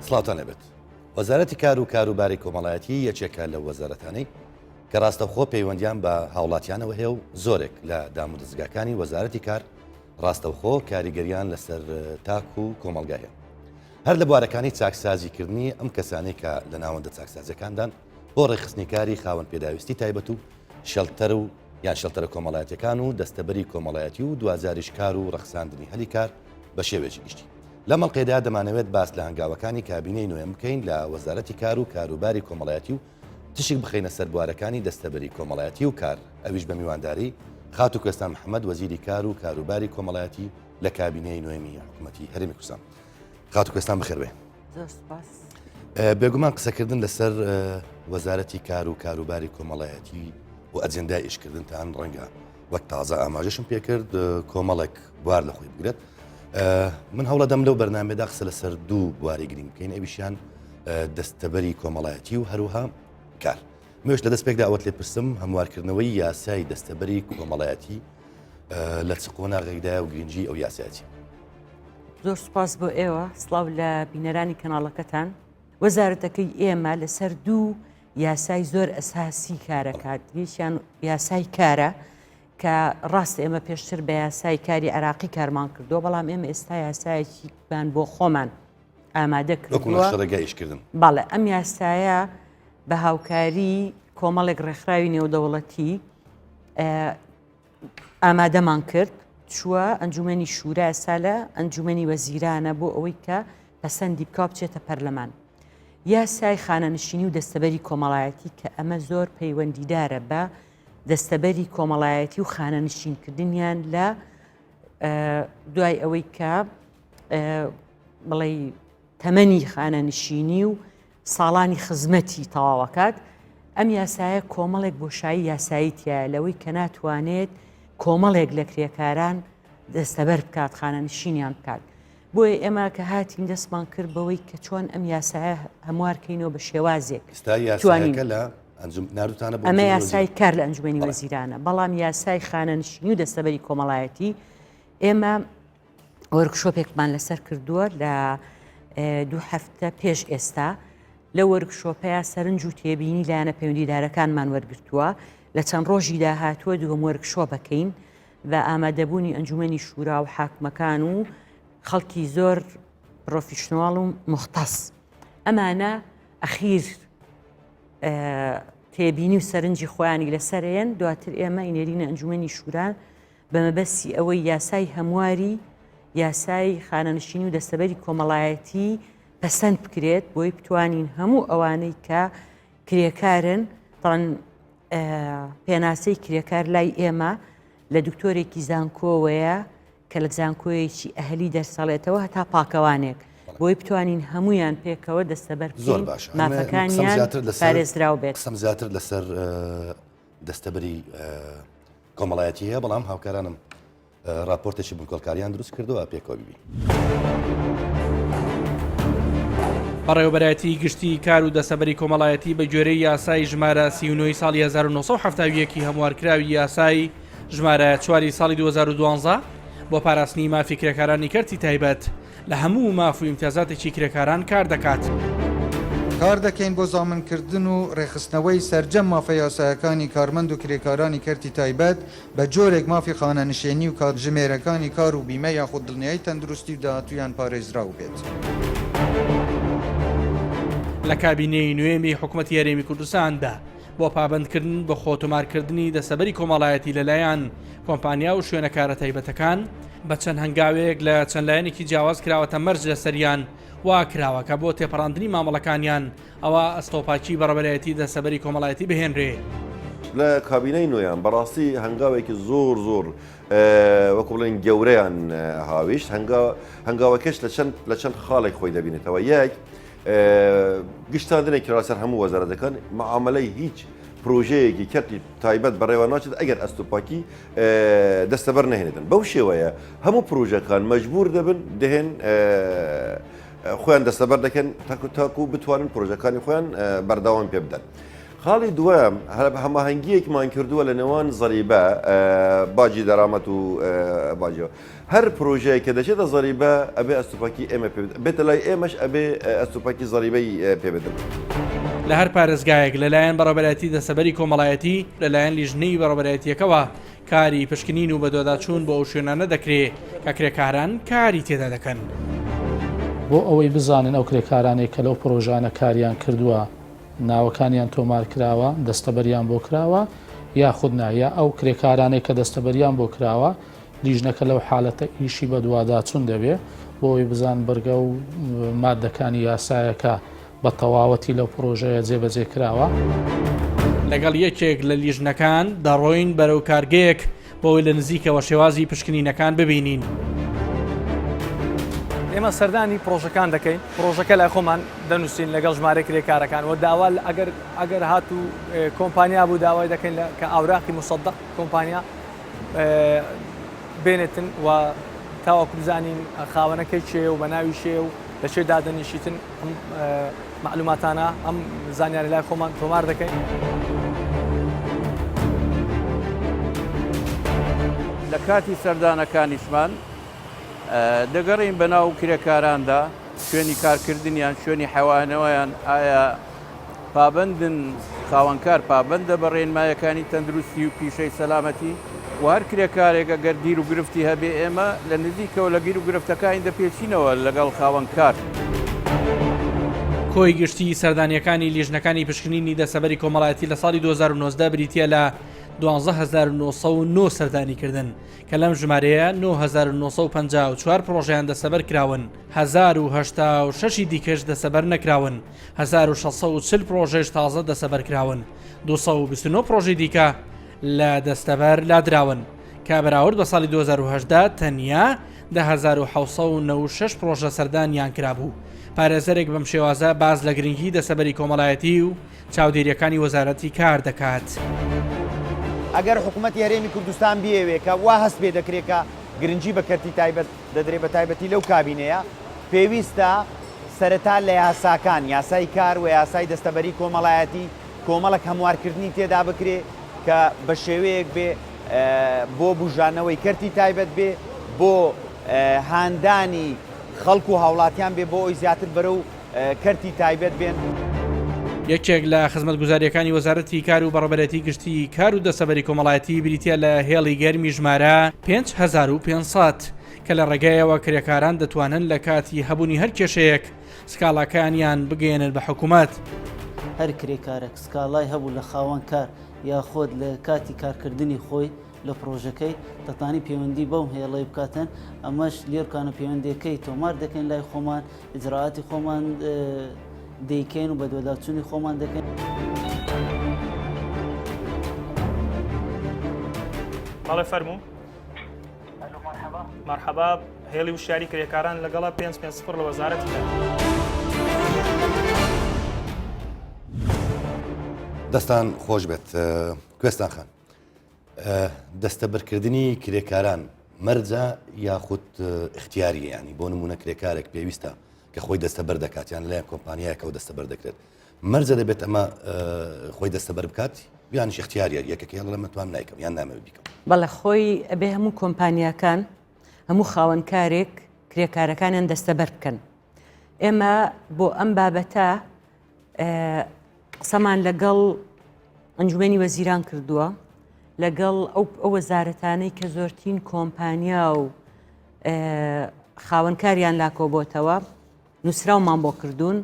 سڵاوتان لێبێت. وەزارەتی کار و کاروباری کۆمەڵایەتی یەکێکە لەو وەزارەتانەی کە ڕاستەوخۆ پەیوەندیان بە هاوڵاتیانەوە هەیە و زۆرێک لە دامودەزگاکانی وەزارەتی کار ڕاستەوخۆ کاریگەریان لەسەر تاک و کۆمەڵگا هەیە. هەر لە بوارەکانی چاکسازیکردنی ئەم کەسانەی کە لە ناوەندە چاکسازیەکاندان بۆ ڕێکخستنی کاری خاوەن پێداویستی تایبەت و شێڵتەر و یان شێڵتەرە کۆمەڵایەتیەکان و دەستەبەری کۆمەڵایەتی و دواجاریش کار و ڕەخساندنی هەلی کار بە شێوەیەکی گشتی. لەم ئەڵقەیەدا دەمانەوێت باس لە هەنگاوەکانی کابینەی نۆیەم بکەین لە وەزارەتی کار و کاروباری کۆمەڵایەتی و تشک بخەینە سەر بوارەکانی دەستەبەری کۆمەڵایەتی و کار ئەویش بە میوانداری خاتوو کوێستان محەمەد وەزیری کار و کاروباری کۆمەڵایەتی لە کابینەی نۆیەمی حکوومەتی هەرێمی کوردستان. خاتوو کوێستان بەخێر بێ. زۆر سپاس. بێگومان قسەکردن لەسەر وەزارەتی کار و کاروباری کۆمەڵایەتی و ئەجندای ئیشکردنتان ڕەنگە وەک تازە ئاماژەشم پێکرد کۆمەڵێک بوار لە خۆی بگرێت من هەوڵەدەم لەو بەرنامەدا قسە لەسەر دوو بواری گرنگ بکەین ئەویشیان دەستەبەری کۆمەڵایەتی و هەروها کار مێش لە دەستپێکدا ئەوەت لێ پرسم هەموارکردنەوەی یاسای دەستەبەری کۆمەڵایەتی لە چ قۆناغێکدایە و گرنگی ئەو یاسایە چیە؟ زۆر سوپاس بۆ ئێوە سڵاو لە بینەرانی کەناڵەکەتان وەزارەتەکەی ئێمە لەسەر دوو یاسای زۆر ئەساسی کارەکات یەکیان یاسای کارە کە ڕاست ئێمە پێشتر بە یاسای کاری عراقی کارمان کردووە بەڵام ئێمە ئێستا یاسایەکیمان بۆ خۆمان ئامادە کردووە ڕێگەیشکردن بەڵێ ئەم یاسایە بە هاوکاری کۆمەڵێک ڕێکخراوی نێودەوڵەتی ئامادەمان کرد چووە ئەنجومەنی شورا ئێستا لە ئەنجومەنی وەزیرانە بۆ ئەوەی کە پەسەندی بکا بچێتە پەرلەمان. یاسای خانەنشینی و دەستەبەری کۆمەڵایەتی کە ئەمە زۆر پەیوەندیدارە بە دەستەبەری کۆمەڵایەتی و خانەنشینکردنیان لە دوای ئەوەی کە بڵێ تەمەنی خانەنشینی و ساڵانی خزمەتی تەواوەکات، ئەم یاسایە کۆمەڵێک بۆشایی یاسایی تیایە لەوەی کە ناتوانێت کۆمەڵێک لە کرێکاران دەستەبەر بکات خانەنشینیان بکات. بۆیە ئێمە کە هاتین دەستمان کرد بەوەی کە چۆن ئەم یاسایە هەموارکەینەوە بە شێوازێک توانین لە ئەمە یاسای کار لە ئەنجومەنی وەزیرانە بەڵام یاسای خانەنشینی و دەستەبەری کۆمەڵایەتی ئێمە وۆرکشۆپێکمان لەسەر کردووە لە دوو هەفتە پێش ئێستا لە وەرکشۆپەیە سەرنج و تێبینی لایەنە پەیوەندیدارەکانمان وەرگتووە لە چەند ڕۆژی داهاتووە دووەم وەرکشۆپەکەین بە ئامادەبوونی ئەنجومەنی شورا و حاکمەکان و خەڵکی زۆر پرۆفیشناڵ و مختص ئەمانە ئەخیر تێبینی و سەرنجی خۆیانی لەسەرێن دواتر ئێمە ئینێرینە ئەنجومەنی شورا بە مەبەستی ئەوەی یاسای هەمواری یاسای خانەنشینی و دەستەبەری کۆمەڵایەتی پەسەند بکرێت بۆی بتوانین هەموو ئەوانەی کە کرێکارن تان پێناسەی کرێکار لای ئێمە لە دکتۆرێکی زانکۆوەیە کە لە زانکۆیەکی ئەهلی دەرسەڵێتەوە هەتا پاکەوانێک بۆی بتوانین هەمویان پێکەوە دەستەبەر زۆر باش مافەکانیان پارێزراو بێت قسەم زیاتر لەسەر دەستەبەری کۆمەڵایەتی هەیە، بەڵام هاوکارانم راپۆرتێکی بنکۆڵکاریان دروست کردووە پێکەوە بیبین. بەڕێوەبەرایەتیی گشتیی کار و دەستەبەری کۆمەڵایەتی بە گوێرەی یاسای ژمارە 39 ی ساڵی 1971 ی هەموارکراوی یاسای ژمارە چواری ساڵی 2012 بۆ پاراستنی مافی کرێکارانی کەرتی تایبەت لە هەموو ماف و ئیمتیازاتێکی کرێکاران کار دەکات. کار دەکەین بۆ زامنکردن و ڕێکخستنەوەی سەرجەم مافە یاسایەکانی کارمەند و کرێکارانی کەرتی تایبەت بە جۆرێک مافی خانەنشێنی و کاتژمێرەکانی کار و بیمە یاخود دڵنیایی تەندروستی و داهاتوویان پارێزراو بێت. لە کابینەی نوێمی حکومەتی هەرێمی کوردستاندا بۆ پابەندکردن بە خۆتۆمارکردنی دەستەبەری کۆمەڵایەتی لەلایەن کۆمپانیا و شوێنە کارە تایبەتەکان بە چەند هەنگاوێک لە چەند لایەنێکی جیاواز کراوەتە مەرج لەسەریان وا کراوە کە بۆ تێپەڕاندنی مامەڵەکانیان ئەوە ئەستۆپاکی بەڕێوەبەرایەتی دەستەبەری کۆمەڵایەتی بهێنرێ. لە کابینەی نۆیان بەڕاستی هەنگاوێکی زۆر زۆر وەکو بڵێن گەورەیان هاویشت هەنگاوەکەش لە چەند لە چەند خاڵێک خۆی دەبینێتەوە یەک گشتاندنێک کرا لەسەر هەموو وەزارەتەکان معاملەی هیچ پرۆژەیەکی کەرتی تایبەت بەڕێوە ناچێت ئەگەر ئەستوپاکی دەستەبەر نەهێنێتن بەو شێوەیە هەموو پرۆژەکان مەجبور دەبن دهێن خۆیان دەستەبەر دەکەن تاکو تاکو بتوانن پرۆژەکانی خۆیان بەردەوام پێ بدەن. خاڵی دووەم، هەماهەنگییەکمان کردووە لە نێوان زەریبە، باجی دەرامەت و باجی هەر پرۆژەیەک کە دەچێتە زەریبە ئەبێ ئەستوپاکی ئێمە پێ بدەن، بێتە لای ئێمەش ئەبێ ئەستوپاکی زەریبەی پێ بدەن. لە هەر پارێزگایەک لەلایەن بەڕێوەبەرایەتی دەستەبەری کۆمەڵایەتی، لەلایەن لیژنەی بەڕێوەبەرایەتییەکەوە کاری پشکنین و بەدواداچوون بۆ ئەو شوێنانە دەکرێ کە کرێکاران کاری تێدا دەکەن. بۆ ئەوەی بزانن ئەو کرێکارانەی کە لەو پڕۆژانە کاریان کردووە ناوەکانیان تۆمار کراوە، دەستەبەریان بۆ کراوە یاخود نا، یا ئەو کرێکارانەی کە دەستەبەریان بۆ کراوە لیژنەکە لەو حالەتە ئیشی بەدواداچوون دەبێ بۆ ئەوەی بزان بڕگە و ماددەکانی یاسایەکە بە تەواوەتی لەو پڕۆژەیە جێبەجێ کراوە. لەگەڵ یەکێک لە لیژنەکان دەڕۆین بەرەو کارگەیەک بۆ ئەوەی لە نزیکەوە شێوازی پشکنینەکان ببینین. ئێمە سەردانی پڕۆژەکان دەکەین، پڕۆژەکە لای خۆمان دەنووسین لەگەڵ ژمارەی کرێکارەکان و داوا ئەگەر ئەگەر هاتوو کۆمپانیا بوو داوای دەکەین لە کە ئاوراقی موسەدەق کۆمپانیا بێنێتن و تاوەکو بزانین خاوەنەکەی کێیە و بە ناوی کێیە و لە کوێ دادەنیشیتن ئەم مەعلوماتانە ئەم زانیاری لای خۆمان تۆمار دەکەین. لە کاتی سەردانەکانیشمان دەگەڕێین بەناو کرێکاراندا شوێنی کارکردنیان شوێنی حەوانەوەیان ئایا پابەندن، خاوەنکار پابەندە بە ڕێنمایەکانی تەندروستی و پیشەی سەلامەتی و هەر کرێکارێک ئەگەر گیر و گرفتی هەبێ ئێمە لە نزیکەوە لە گیر و گرفتەکانی دەپێچینەوە لەگەڵ خاوەنکار. کۆی گشتیی سەردانییەکانی لیژنەکانی پشکنینی دەستەبەری کۆمەڵایەتی لە ساڵی 2019 بریتییە لە 12909 سەردانیکردن کە لەم ژمارەیە 9954 پڕۆژەیان دەستەبەر کراون، 1086 ی دیکەش دەستەبەر نەکراون. 1640 پرۆژەیش تازە دەستەبەرکراون، 229 پرۆژەی دیکە لە دەستەبەر لادراون، کە بەراورد بە ساڵی 2018 تەنیا 10796 پرۆژە سەردانیان کرابوو. پارێزەرێک بەم شێوازە باس لە گرنگی دەستەبەری کۆمەڵایەتی و چاودێرییەکانی وەزارەتی کار دەکات. ئەگەر حکوومەتی هەرێمی کوردستان بیەوێ کە وا هەست پێ دەکرێ کە گرنگی بە کەرتی تایبەت دەدرێ بە تایبەتی لەو کابینەیە پێویستە سەرەتا لە یاساکان، یاسای کار و یاسای دەستەبەری کۆمەڵایەتی، کۆمەڵێک هەموارکردنی تێدا بکرێ کە بە شێوەیەک بێ بۆ بوژانەوەی کەرتی تایبەت بێ، بۆ هاندانی خەڵک و هاوڵاتیان بێ بۆ ئەوی زیاتر بەرەو کەرتی تایبەت بێن. یەکێک لە خزمەتگوزارییەکانی وەزارەتی کار و بەڕێوەبەرێتی گشتیی کار و دەستەبەری کۆمەڵایەتی بریتییە لە هێڵی گەرمی ژمارە 5500 کە لە ڕێگایەوە کرێکاران دەتوانن لە کاتی هەبوونی هەر کێشەیەک سکاڵاکانیان بگەیەنن بە حکوومەت. هەر کرێکارێک سکاڵای هەبوو لە خاوەن کار یاخود لە کاتی کارکردنی خۆی لە پڕۆژەکەی دەتانی پەیوەندی بەو هێڵەی بکاتن ئەمەش لێرکانە پەیوەندیەکەی تۆمار دەکەین لای خۆمان ئیجرائاتی خۆمان دەیکەین و بەدواداچوونی خۆمان دەکەین. بەڵێ فەرموو. مەرحەبا هێڵی وشیاری کرێکاران لەگەڵە 5 5 سفر لە وەزارەتی کار. دەستان خۆش بێت کوێستان خان دەستەبەرکردنی کرێکاران مەرجە یاخود اختیاریە ینی بۆ نمونە کرێکارێک پێویستە کە خۆی دەستەبەر دەکات یان لەلایەن کۆمپانیایەکەوە دەستەبەر دەکرێت مەرجە دەبێت ئەمە خۆی دەستەبەر بکات یانیش اختیاریە یەکەکە هەڵە مەتوان نایکەم یان نامەوێت بیکەم. بەڵێ خۆی ئەبێ هەموو کۆمپانیاکان هەموو خاوەنکارێک کرێکارەکانیان دەستەبەر بکەن ئێمە بۆ ئەم بابەتە قسەمان لەگەڵ ئەنجومەنی وەزیران کردووە لەگەڵ ئەو ئەو وەزارەتانەی کە زۆرترین کۆمپانیا و خاوەنکاریان لاکۆبۆتەوە نووسراومان بۆ کردوون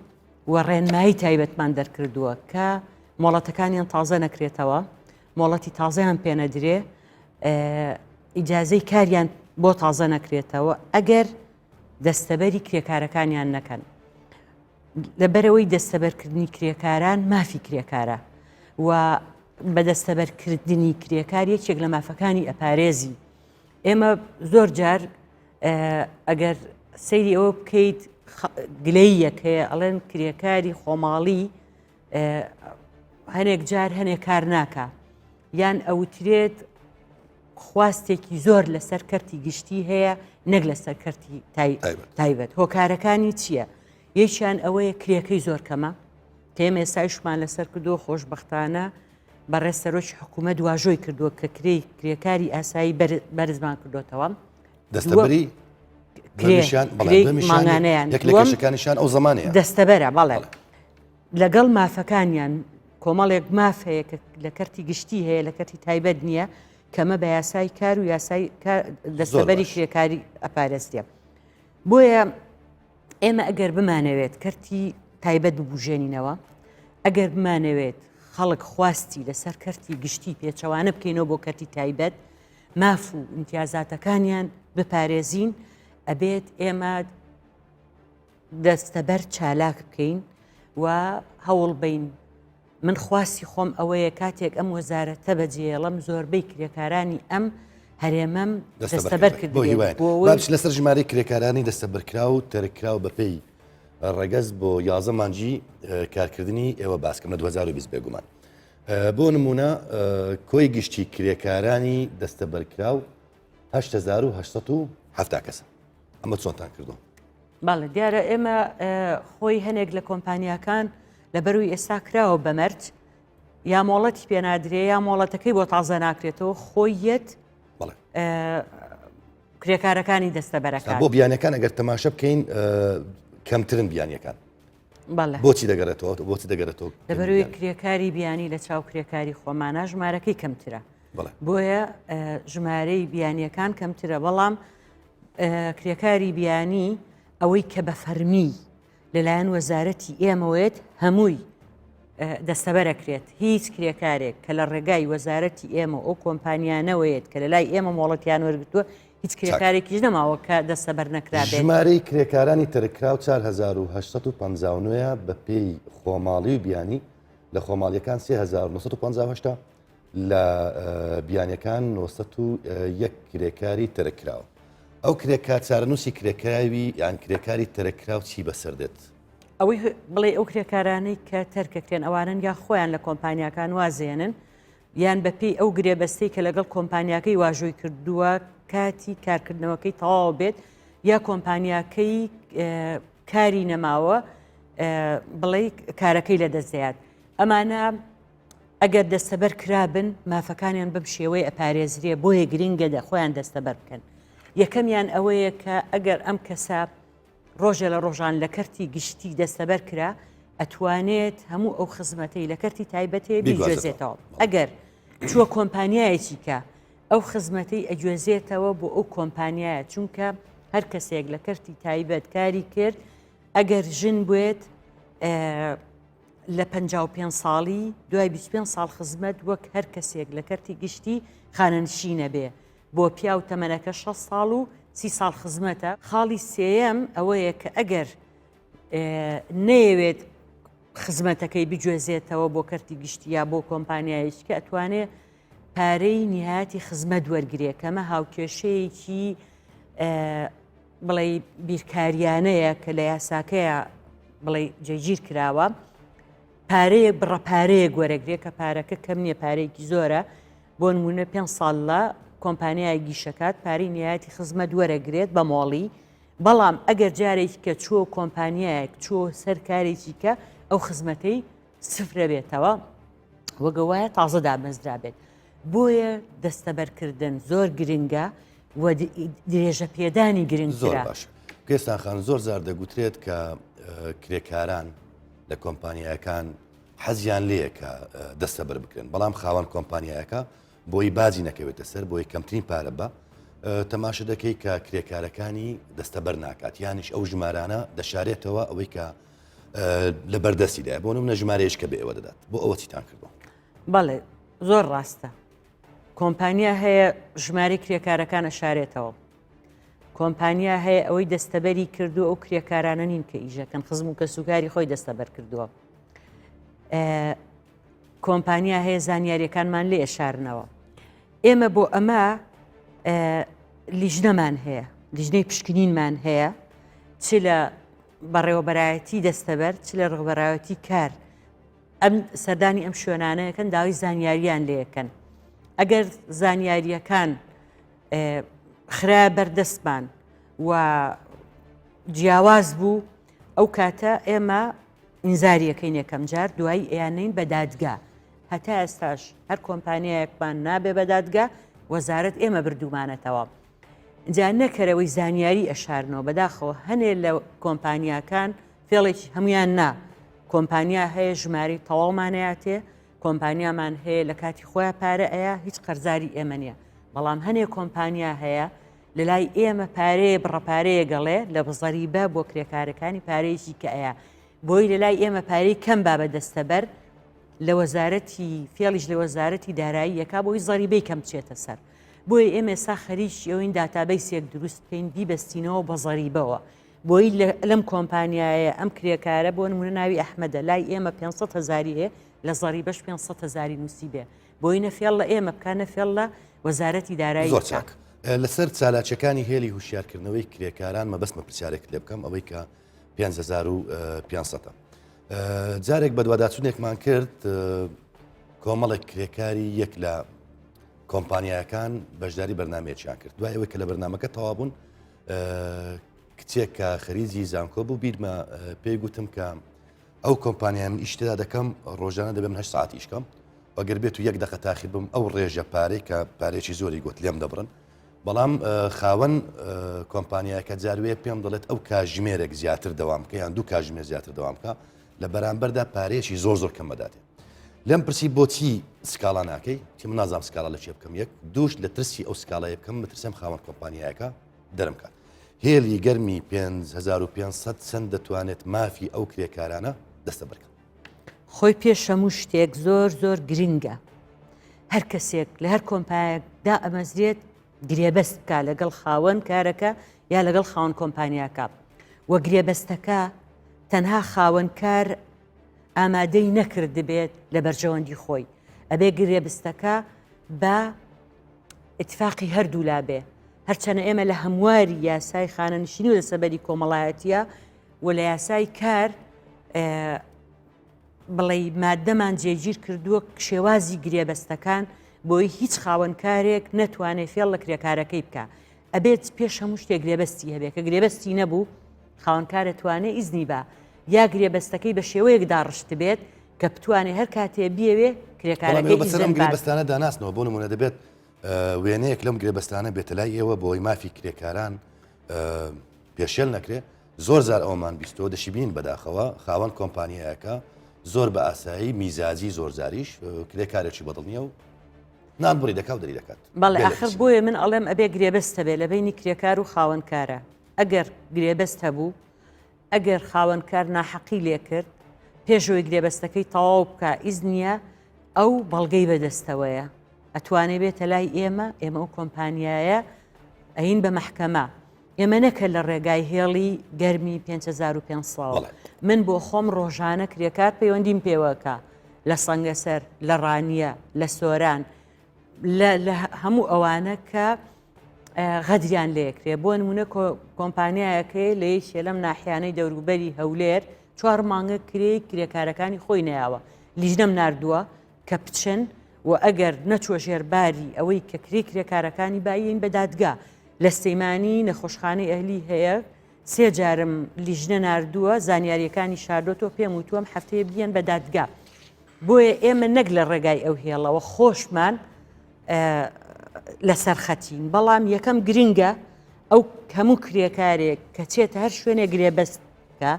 و ڕێنمایی تایبەتمان دەرکردووە کە مۆڵەتەکانیان تازە نەکرێتەوە مۆڵەتی تازەیان پێنەدرێ ئیجازەی کاریان بۆ تازە نەکرێتەوە ئەگەر دەستەبەری کرێکارەکانیان نەکەن. لەبەرئەوەی دەستەبەرکردنی کرێکاران مافی کرێکارە و بە دەستەبەرکردنی کرێکار یەکێک لە مافەکانی ئەپارێزی ئێمە زۆر جار ئەگەر سەیری ئەوە بکەیت گلەیەک هەیە ئەڵێن کرێکاری خۆماڵی هەنێک جار هەنێک کار ناکە یان ئەوترێت خواستێکی زۆر لەسەر کەرتی گشتی هەیە نەک لەسەر کەرتی تایبەت هۆکارەکانی چییە؟ یەکیان ئەوەیە کرێکەی زۆر کەمە. کە ئێمە ئێستایشمان لەسەر کردووە خۆشبەختانە بەڕێز سەرۆکی حکوومەت واژۆی کردووە کە کرێی کرێکاری ئاسایی بەرزمان کردوتەوە. دەستەبەری مانگانەیان یەک لە کێشەکانیشان ئەو زمانەیە دەستەبەرە بەڵێ لەگەڵ مافەکانیان کۆمەڵێک ماف هەیە کە لە کەرتی گشتی هەیە لە کەرتی تایبەت نییە کەمە بە یاسای کار و یاسای دەستەبەری کرێکاری ئەپارێزیە بۆیە ئێمە ئەگەر بمانەوێت کەرتی تایبەت ببژێنینەوە ئەگەر بمانەوێت خەڵک خواستی لەسەر کەرتی گشتی پێچەوانە بکەینەوە بۆ کەرتی تایبەت ماف و ئیمتیازاتەکانیان بپارێزین ئەبێت ئێمە دەستەبەر چالاک بکەین و هەوڵ بین من خواستی خۆم ئەوەیە کاتێک ئەم وەزارەتە بەجێڵم زۆربەی کرێکارانی ئەم هەرێمەم دەستەبەر کرد باش لەسەر ژمارەی کرێکارانی دەستەبەرکراو و تەرکراو بەپێی ڕەگەز بۆ یازە مانگی کارکردنی ئێوە باسکەم لە 2020 بێگومان بۆ نمونە کۆی گشتی کرێکارانی دەستەبەرکراو 8870 کەسە ئەمە چۆنتان کردو؟ بەڵێ دیارە ئێمە خۆی هەنێک لە کۆمپانیاکان لە بەروی ئێستا کراوە بە مەرج یا مۆڵەتی پێنادرێ یا مۆڵەتەکەی بۆ تازە ناکرێتەوە خۆی یەت کرێکارەکانی دەستەبەرەکە بۆ بیانەکان ئەگەر تەماشە بکەین کەمترن بیانەکان بۆچی دەگەڕێتەوە بۆچی دەگەڕێتەوە لەبەروی کرێکاری بیانی لە چاو کرێکاری خۆمانە ژمارەکەی کەمترە بۆیە ژمارەی بیانیەکان کەمترە بەڵام کرێکاری بیانی ئەوەی کە بە فەرمی لەلایەن وەزارەتی ئێمەوەیەت هەمووی دەستەبەرەکرێت هیچ کرێکارێک کە لە ڕێگای وەزارەتی ئێمە ئەو کۆمپانیانەوەیەت کە لە لای ئێمە مۆڵەتیان وەرگتووە هیچ کرێکارێکیش نەماوە کە دەستەبەر نەکرابێت. ژمارەی کرێکارانی تەرککراو 4859 بە پێی خۆماڵی و بیانی، لە خۆماڵیەکان 3958 لە بیانیەکان 901 کرێکاری تەرککراوە. ئەو کرێکار چارەنووسی کرێکراوی یان کرێکاری تەرککراو چی بەسەر دێت؟ ئەوەی بڵێ ئەو کرێکارانەی کە تەرکەکرێن ئەوانن یا خۆیان لە کۆمپانیاکان وازێنن یان بەپێی ئەو گرێبەستەی کە لەگەڵ کۆمپانیاکەی واژۆی کردووە کاتی کارکردنەوەکەی تەواو بێت یا کۆمپانیاکەی کاری نەماوە بڵێ کارەکەی لەدەست دەیات ئەمانە ئەگەر دەستەبەر کرابن مافەکانیان بەم شێوەی ئەپارێزرێ بۆیە گرنگە دە خۆیان دەستەبەر بکەن یەکەمیان ئەوەیە کە ئەگەر ئەم کەسە ڕۆژێ لە ڕۆژان لە کەرتی گشتی دەستەبەر کرا ئەتوانێت هەموو ئەو خزمەتەی لە کەرتی تایبەت هەیە بیگوێزێتەوە ئەگەر چووە کۆمپانیایەکی کە ئەو خزمەتەی ئەگوێزێتەوە بۆ ئەو کۆمپانیایە چونکە هەر کەسێک لە کەرتی تایبەت کاری کرد ئەگەر ژن بێت لە 55 ساڵی دوای 25 ساڵ خزمەت وەک هەر کەسێک لە کەرتی گشتی خانەنشینە بێ بۆ پیاو تەمەنەکە 60 ساڵ و سی ساڵ خزمەتە. خاڵی سێیەم ئەوەیە کە ئەگەر نەیەوێت خزمەتەکەی بگوێزێتەوە بۆ کەرتی گشتی یا بۆ کۆمپانیایەکی کە ئەتوانێ پارەی نیهایەتی خزمەت وەرگێ کەمە هاوکێشەیەکی بڵێ بیرکاریانەیە کە لە یاساکەیە بڵێ جێگیر کراوە پارەیەک بڕە پارەیەک وەرەگرێ کە پارەکە کەم نییە پارەیەکی زۆرە بۆ نموونە پێنج ساڵ لە کۆمپانیایەک گیشەکات پارەی نیایەتی خزمەت وەرەگرێت بە مۆڵی بەڵام ئەگەر جارێکی کە چووە کۆمپانیایەک چووە سەر کارێکی کە ئەو خزمەتەی سفرە بێتەوە وەگەوایە تازە دامەزرابێت بۆیە دەستەبەرکردن زۆر گرنگە و درێژە پێدانی گرنگ زۆر باش کوێستان خان زۆر زار دەگوترێت کە کرێکاران لە کۆمپانیاکان حەزیان لێیە کە دەستەبەر بکرێن، بەڵام خاوەن کۆمپانیایەکە بۆی باجی نەکەوێتە سەر، بۆی کەمترین پارە بە تەماشە دەکەی کە کرێکارەکانی دەستەبەر ناکات، یانیش ئەو ژمارانە دەشارێتەوە ئەوەی کە لە بەردەستیدایە، بۆ نمونە ژمارەیەش کە بە ئێوە دەدات، بۆ ئەوە چیتان کردووە؟ بەڵێ زۆر ڕاستە، کۆمپانیا هەیە ژمارەی کرێکارەکان ئەشارێتەوە، کۆمپانیا هەیە ئەوەی دەستەبەری کردو ئەو کرێکارانە نین کە ئیشەکەن خزم و کەسوکاری خۆی دەستەبەر کردووە. کۆمپانیا هەیە زانیاریەکانمان لێ ئەشارنەوە ئێمە بۆ ئەمە لیژنەمان هەیە لیژنەی پشکنینمان هەیە چ لە بەڕێوەبەرایەتی دەستەبەر چ لە ڕێوەبەرایەتی کار ئەم سەردانی ئەم شوێنانەیەکەن داوای زانیاریان لەکەن ئەگەر زانیاریەکان خرا بەردەستمان و جیاواز بوو ئەو کاتە ئێمە. ئینزاریەکەین یەکەم جار دوایی ئەیاننین بە دادگا هەتا ئێستاش هەر کۆمپانیایەکمان نابێ بە دادگا وەزارەت ئێمە بردوومانەتەوە جا نەکەرەوەی زانیاری ئەشارنەوە بەداخەوە هەنێ لە کۆمپانیاکان فێڵێکی هەمویان نا کۆمپانیا هەیە ژمارەی تەواومانەیاتێ کۆمپانیامان هەیە لە کاتی خۆیان پارە ئەیە هیچ قەرزاری ئێمە نییە بەڵام هەنێ کۆمپانیا هەیە لە لای ئێمە پارەیە بڕە پارەیە گەڵێ لە بزەریبە بۆ کرێکارەکانی پارەیەکی کە ئەیە بۆی لە لای ئێمە پارەی کەم با بە دەستەبەر لە وەزارەتی فێڵیش لە وەزارەتی دارایی یەکا بۆی زەریبەی کەم بچێتە سەر بۆیە ئێمە ئێستا خەریکی ئەوین database ێک دروست بکەین بیبەستینەوە بە زەریبەوە بۆی لەم کۆمپانیایە ئەم کرێکارە بۆ نمونە ناوی ئەحمەدە لای ئێمە 500 هزاری هەیە لە زەریبەش 500 هزاری نووسی بێ بۆی نە فێڵ لە ئێمە بکە نە فێڵ لە وەزارەتی دارایی زۆر چاک لەسەر چالاکیەکانی هێلی هوشیارکردنەوەی کرێکاران مەبەستمە پرسیارێکت لێ بکەم ئەوەی کە 5500 جارێک بەدواداچوونێکمان کرد کۆمەڵێک کرێکاری یەک لە کۆمپانیایەکان بەشداری بەرنمەیەکیان کرد دوای ئەوەی کە لە بەرنمەکە تەوا بوون کچێک کە خەریجی زانکۆ بوو بیرمە پێی گوتم کە ئەو کۆمپانیای من ئیش تێدا دەکەم ڕۆژانە دەبێ من هەشت سەعات ئیش کەم ئەگەر بێت و یەک دەقە تاخیر بم ئەو ڕێژە پارەی کە پارێکی زۆری گوت لێم دەبڕن بەڵام خاوەن کۆمپانیاکە جاروێ پێم دەڵێت ئەو کاژمێرێک زیاتر دەوام بکە یان دوو کاژمێر زیاتر دەوام بکە لە بەرامبەردا پارەیەکی زۆر زۆر کەم بەداتێ لێم پرسی بۆچی سکاڵا ناکەی چی من نازانم سکاڵا لە چێ بکەم یەک دووش لە ترسی ئەو سکاڵایە بکەم مترسم خاوەن کۆمپانیایەکە دەرم کات. هێلی گەرمی 5500 چەند دەتوانێت مافی ئەو کرێکارانە دەستەبەر کات؟ خۆی پێش هەموو شتێک زۆر زۆر گرنگە هەر کەسێک لە هەر کۆمپایەک دائەمەزرێت گرێبەست بکە لەگەڵ خاوەن کارەکە یا لەگەڵ خاوەن کۆمپانیاکە و گرێبەستەکە تەنها خاوەن کار ئامادەی نەکردبێت لە بەرژەوەندی خۆی ئەبێ گرێبستەکە بە ئیتفاقی هەردوولا بێ هەرچەنە ئێمە لە هەمواری یاسای خانەنشینی و دەسەبەری کۆمەڵایەتیە و لە یاسای کار بڵێ مادەمان جێگیر کردووە شێوازی گرێبەستەکان بۆی هیچ خاوەنکارێک نەتوانێت فێڵ لە کرێکارەکەی بکە ئەبێت پێش هەموو شتێک گرێبەستی هەبێت کە گرێبەستی نەبوو خاوەنکارە توانێ ئیزنی با یا گرێبەستەکەی بە شێوەیەک داڕشت بێت کە بتوانێ هەر کاتێ بیەوێ کرێکارەکەی بەسەر ئەم گرێبەستانە داناسنەوە بۆ نمونە دەبێت وێنەیەک لەم گرێبەستانە بێتە لای ئێوە بۆی مافی کرێکاران پێشێل نەکرێ زۆر زار ئەومان بیستەوە دەشیبین بەداخەوە خاوەن کۆمپانیایەکە زۆر بە ئاسایی میزاجی زۆر جاریش کرێکارێکی بەدڵ نییە و نان بڕی دەکا و دەری دەکات. بەڵێ ئاخر بۆیە من ئەڵێم ئەبێ گرێبەست هەبێ لە بەینی کرێکار و خاوەنکارە ئەگەر گرێبەست هەبوو ئەگەر خاوەنکار ناحەقی لێ کرد پێش ئەوەی گرێبەستەکەی تەواو بکا ئیزنیە ئەو بەڵگەی بەدەستەوەیە ئەتوانێ بێتە لای ئێمە ئێمە ئەو کۆمپانیایە ئەین بە مەحکەمە ئێمە نەکە لە ڕێگای هێڵی گەرمی 5500 من بۆ خۆم ڕۆژانە کرێکار پەیوەندیم پێوەکە لە سەنگەسەر لە ڕانیە لە سۆران لە هەموو ئەوانە کە غەدریان لێکرێ بۆ نمونە کۆمپانیایەکەی لە یەکێ لەم ناحیانەی دەوروبەری هەولێر چوار مانگە کرێی کرێکارەکانی خۆی نەیاوە لیژنەم ناردووە کە بچن و ئەگەر نەچوە ژێر باری ئەوەی کە کرێی کرێکارەکانی بایین بە دادگا لە سلێمانی نەخۆشخانەی ئەهلی هەیە سێ جارم لیژنە ناردووە زانیاریەکانی شاردۆتەوە پێم وتووەم هەفتەیە بیەن بە دادگا بۆیە ئێمە نەک لە ڕێگای ئەو هێڵەوە خۆشمان لەسەر خەتین بەڵام یەکەم گرنگە ئەو هەموو کرێکارێک کە چێتە هەر شوێنێک گرێبەستکە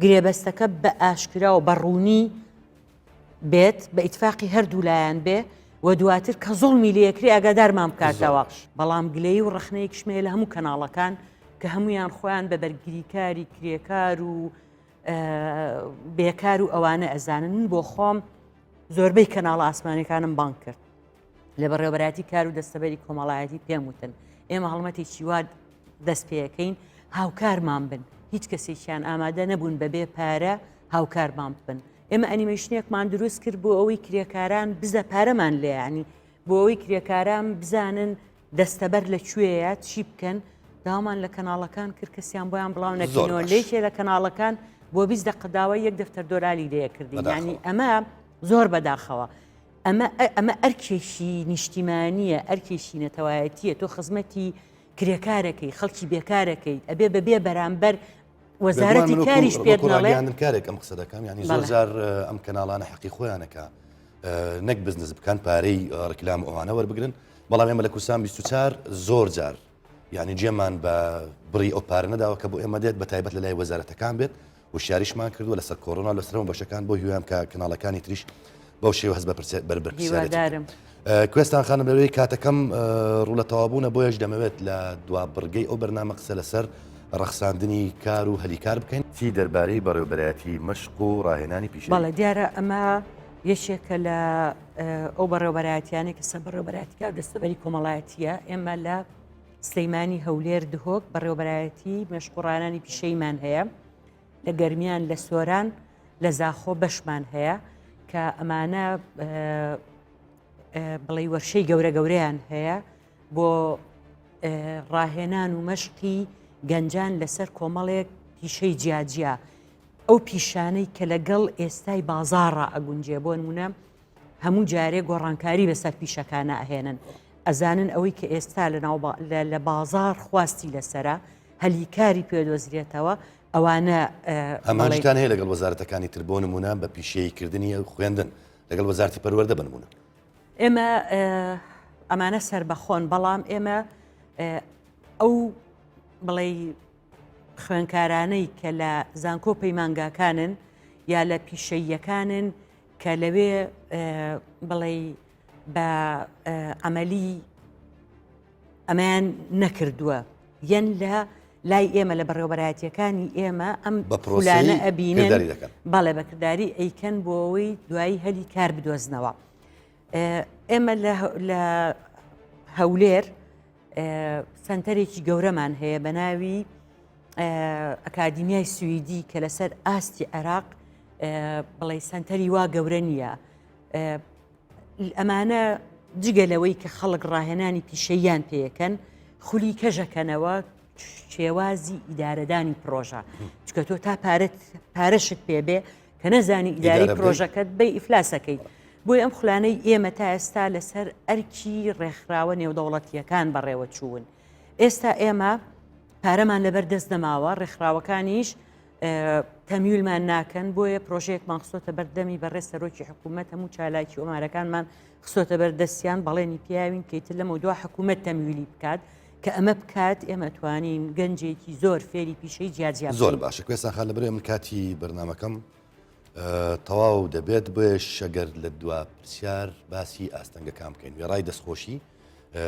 گرێبەستەکە بە ئاشکرا و بە ڕوونی بێت بە ئیتفاقی هەردوو لایەن بێ و دواتر کە زوڵمی لێکرێ ئاگادارمان بکاتەوە بەڵام گلەیی و ڕەخنەیەکیشم هەیە لە هەموو کەناڵەکان کە هەمویان خۆیان بە بەرگریکاری کرێکار و بێکار و ئەوانە ئەزانن من بۆ خۆم زۆربەی کەناڵە ئاسمانەکانم بانگ کرد لە بەڕێوەبەرایەتی کار و دەستەبەری کۆمەڵایەتی پێم وتن ئێمە هەڵمەتێکی وا دەست پێەکەین هاوکارمان بن هیچ کەسێکیان ئامادە نەبوون بەبێ پارە هاوکارمان بن ئێمە ئەنیمەیشنێکمان دروست کرد بۆ ئەوەی کرێکاران بزە پارەمان لێیانی بۆ ئەوەی کرێکاران بزانن دەستەبەر لە کوێیە چی بکەن داوامان لە کەناڵەکان کرد کەسیان بۆیان بڵاو نەکەنەوە لێکێ لە کەناڵەکان بۆ 20 دقە داوای یەک دەفتەر دۆلاری لێکردین ینی ئەمە زۆر بەداخەوە ئەمە ئەمە ئەرکێکی نیشتیمانیە ئەرکێکی نەتەوایەتیە تۆ خزمەتی کرێکارەکەی خەڵکی بێکارەکەیت ئەبێ بەبێ بەرامبەر. وەزارەتی کاریش پێت ناڵێ کارێک ئەم قسە دەکەم ینی زۆر جار ئەم کەناڵانە حەقی خۆیانەکە نەک بزنس بکەن پارەی ڕکلام ئەوانە وەربگرن بەڵام ئێمە لە کوردستان 24 زۆر جار یعنی جێمان بە بڕی ئەو پارە نەداوە کە بۆ ئێمە دێت بە تایبەت لە لای وەزارەتەکان بێت وشیاریشمان کردووە لەسەر کۆرۆنا لەسەر هەموو بەشەکان بۆ هیوام کە کەناڵەکانی تریش بەو شێوە هەست بە بەرپرسیارێتی کوێستان خانم لەوەی کاتەکەم ڕوو لە تەوابوونە بۆیەش دەمەوێت لە دوا بڕگەی ئەو بەرنامە قسە لەسەر ڕەخساندنی کار و هەلی کار بکەین. چی دەربارەی بەڕێوەبەرایەتی مەشق و ڕاهێنانی پیشەیی؟ بەڵێ دیارە ئەمە یەکێکە لە ئەو بەڕێوەبەرایەتیانەی کە سەر بەڕێوەبەرایەتی کار و دەستەبەری کۆمەڵایەتیە ئێمە لە سلیمانی هەولێر دهۆک بەڕێوەبەرایەتی مەشق و ڕاهێنانی پیشەییمان هەیە لە گەرمیان لە سۆران لە زاخۆ بەشمان هەیە کە ئەمانە بڵێ وەرشەی گەورە گەورەیان هەیە بۆ ڕاهێنان و مەشقی گەنجان لەسەر کۆمەڵێک پیشەی جیاجیا ئەو پیشانەی کە لەگەڵ ئێستای بازاڕە ئەگونجێ بۆ نمونە هەموو جارێ گۆڕانکاری بەسەر پیشەکانە ئەهێنن ئەزانن ئەوەی کە ئێستا لە بازار خواستی لەسرە هەلی کاری پێدۆزرێتەوە ئەوانە هەمانشتان هەیە لەگەڵ وەزارەتەکانی تر بۆ نمونە بە پیشەییکردنی خوێندن لەگەڵ وەزارتی پەروەردە بە نمونە. ئێمە ئەمانە سەربەخۆن بەڵام ئێمە ئەو بڵێ خوێنکارانەی کە لە زانکۆ پەیمانگاکانن یا لە پیشەییەکانن کە لەوێ بڵێ بە عملی ئەمەیان نەکردووە یەن لە لای ئێمە لە بەڕێوەبەرایەتیەکانی ئێمە ئەم خولانە ئەبینن بەڵێ بەکردداری ئەیکەن بۆ ئەوەی دوایی هەلی کار بدۆزنەوە ئێمە لە هەولێر سنتەرێکی گەورەمان هەیە بە ناوی ئەکادیمیای سوئدی کە لەسەر ئاستی عێراق بڵێ سنتەری وا گەورە نییە ئەمانە جگە لەوەی کە خەڵک ڕاهێنانی پیشەییان پێیەکەن خولی کەژەکەنەوە شێوازی ئیدارەدانی پرۆژە چکە تۆ تا پارەت پارەشت پێبێ کە نەزانی ئیداری پرۆژەکەت بی ئیفلاسەکەیت بۆی ئەم خولانەی ئێمە تا ئێستا لەسەر ئەرکی ڕێکخراوە نێودەوڵەتیەکان بەڕێوە چوون ئێستا ئێمە پارەمان لەبەر دەست نەماوە ڕێکخراوەکانیش تەمیولمان ناکەن بۆیە پرۆژەیەکمان خستۆتە بەردەمی بەڕێز سەرۆکی حکوومەت هەموو چالاکی ئۆمارەکانمان خستۆتە بەر دەستیان بەڵێنی پیاوین کەیتر لەمە دوا حکوومەت تەمویلی بکات کە ئەمە بکات ئێمە توانین گەنجێکی زۆر فێری پیشەی جیاجیا زۆر باشە کوێستان خان لەبەرئەوەی من کاتی بەرنامەکەم تەواو دەبێت بۆیە شەگەر لە دوا پرسیار باسی ئاستەنگەکان بکەین وێڕای دەستخۆشی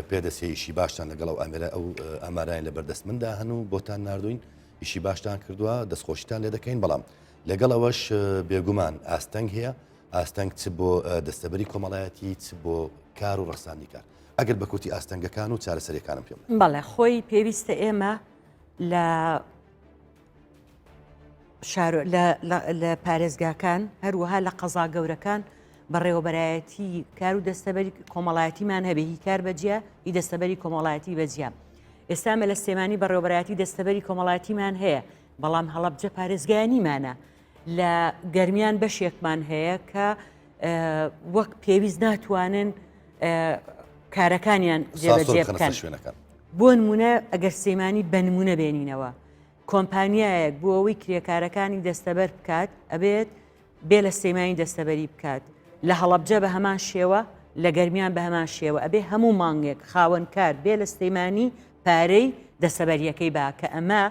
پێدەچێ ئیشی باشتان لەگەڵ ئەو ئامێرە ئەو ئامارای لە بەردەست مندا هەن و بۆتان ناردوین ئیشی باشتان کردووە دەستخۆشیتان لێ دەکەین بەڵام لەگەڵ ئەوەش بێگومان ئاستەنگ هەیە ئاستەنگ چ بۆ دەستەبەری کۆمەڵایەتی چ بۆ کار و ڕەخساندنی کار ئەگەر بە کورتی ئاستەنگەکان و چارەسەریەکانم پێ بڵێ. بەڵێ خۆی پێویستە ئێمە لە شار لە پارێزگاکان هەروەها لە قەزا گەورەکان بەڕێوەبەرایەتی کار و دەستەبەری کۆمەڵایەتیمان هەبێ هی کار بەجیا هی دەستەبەری کۆمەڵایەتی بەجیا ئێستا مە لە سلێمانی بەڕێوەبەرایەتی دەستەبەری کۆمەڵایەتیمان هەیە بەڵام هەڵەبجە پارێزگایانیمانە لە گەرمیان بەشێکمان هەیە کە وەک پێویست ناتوانن کارەکانیان جێبەجێ بکەن بۆ نمونە ئەگەر سلێمانی بە نمونە بێنینەوە کۆمپانیایەک بۆ ئەوەی کرێکارەکانی دەستەبەر بکات ئەبێت بێ لە سلێمانی دەستەبەری بکات لە هەڵەبجە بە هەمان شێوە لە گەرمیان بە هەمان شێوە ئەبێ هەموو مانگێک خاوەنکار بێ لە سلێمانی پارەی دەسەبەریەکەی با کە ئەمە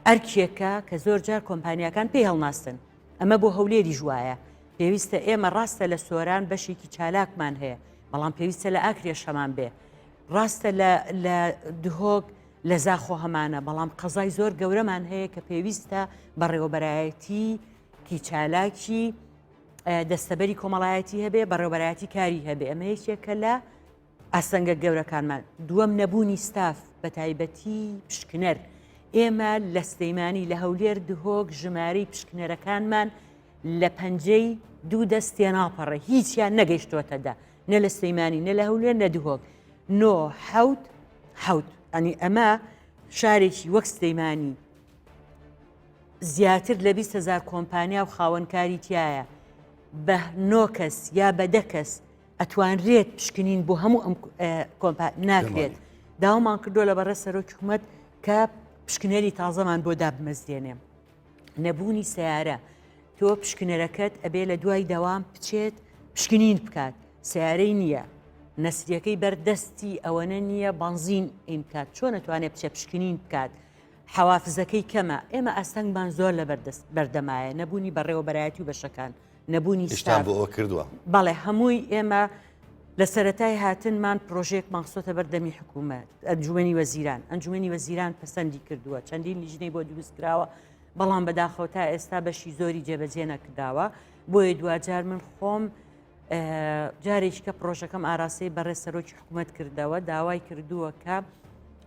ئەرکێکە کە زۆر جار کۆمپانیاکان پێی هەڵناستن ئەمە بۆ هەولێریش وایە پێویستە ئێمە ڕاستە لە سۆران بەشێکی چالاکمان هەیە بەڵام پێویستە لە ئاکرێش هەمان بێ ڕاستە لە دهۆک لە زاخۆ هەمانە، بەڵام قەزای زۆر گەورەمان هەیە کە پێویستە بەڕێوەبەرایەتی کی چالاکی دەستەبەری کۆمەڵایەتی هەبێ بەڕێوەبەرایەتی کاری هەبێ ئەمە یەکێکە لە ئاستەنگە گەورەکانمان دووەم نەبوونی ستاف بە تایبەتی پشکنەر ئێمە لە سلەیمانی لە هەولێر دهۆک ژمارەی پشکنەرەکانمان لە پەنجەی دوو دەست تێناپەڕێ هیچیان نەگەیشتوەتە دە نە لە سلەیمانی نە لە هەولێر نە دهۆک نۆ حەوت حەوت ئەنی ئەمە شارێکی وەک سلەیمانی زیاتر لە 20هزار کۆمپانیا و خاوەنکاری تایە بە نۆ کەس یا بە دە کەس ئەتوانرێت پشکنین بۆ هەموو ئەم کۆمپا ناکرێت داوامان کردو لە بەڕێ سەرۆکی حکومەت کە پشکنەری تازەمان بۆ دابمەزرێنێ. نەبوونی سیارە تۆ پشکنەرەکەت ئەبێ لە دوای دەوام بچێت پشکنین بکات سیارەی نییە نەسریەکەی بەردەستی ئەوەنە نییە بەنزین ئین بکات چۆن ئەتوانێت بچێ پشکنین بکات حەوافزەکەی کەمە ئێمە ئاستەنگمان زۆر لە بەردەست بەردەمایە نەبوونی بەڕێوەبەرایەتی و بەشەکان نەبوونی ئیشتان بۆ ئەوە کردووە؟ بەڵێ هەمووی ئێمە لە سەرەتای هاتنمان پرۆژەیەکمان خستۆتە بەردەمی حکوومەت ئەنجومەنی وەزیران ئەنجومەنی وەزیران پەسەندی کردووە چەندین لیژنەی بۆ دروست کراوە بەڵام بەداخەوە تا ئێستا بەشی زۆری جێبەجێ نەکرداوە بۆیە دواجار من خۆم جارێکی کە پرۆژەکەم ئاراستەی بەڕێز سەرۆکی حکوومەت کردەوە داوای کردووە کە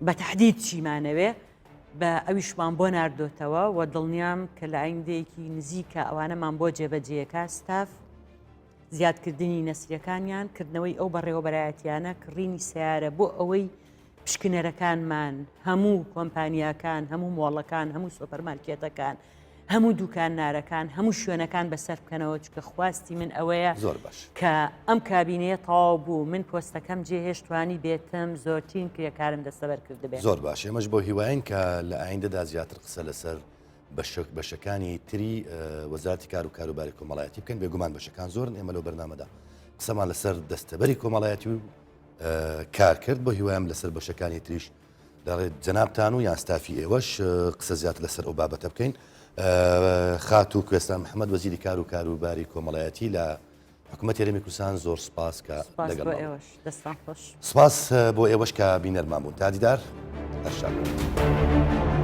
بە تهدید چیمانەوێ بە ئەویشمان بۆ ناردۆتەوە و دڵنیام کە لە ئایندەیەکی نزیکە ئەوانەمان بۆ جێبەجێەکە ستاف زیادکردنی نەسریەکانیان کردنەوەی ئەو بەڕێوەبەرایەتیانە کڕینی سیارە بۆ ئەوەی پشکنەرەکانمان، هەموو کۆمپانیاکان، هەموو مۆڵەکان، هەموو سۆپەرمارکێتەکان، هەموو دوکاننارەکان، هەموو شوێنەکان بەسەر بکەنەوە، چونکە خواستی من ئەوەیە زۆر باش. کە ئەم کابینەیە تەواو بوو، من پۆستەکەم جێهێشت توانی بێتم زۆرترین کرێکارم دەستەبەر کردبێ. زۆر باش، ئێمەش بەو هیوایەین کە لە ئایندەدا زیاتر قسە لەسەر بەشە بەشەکانی تری وەزارەتی کار و کاروباری کۆمەڵایەتی بکەین، بێگومان بەشەکان زۆرن، ئێمە لەو بەرنامەدا قسەمان لەسەر دەستەبەری کۆمەڵایەتی و کار کرد بۆ هیوایم لەسەر بەشەکانی تریش دەڵێت جەنابتان و یان ستافی ئێوەش قسە زیاتر لەسەر ئەو بابەتە بکەین خاتوو کوێستان محەممەد وەزیری کار و کاروباری کۆمەڵایەتی لە حکوومەت هەرێمی کوردستان زۆر سپاس کە لەگەڵ دەستان خۆش سپاس بۆ ئێوەش کە بینەرمان بوون تا دیدار هەر شاد بن.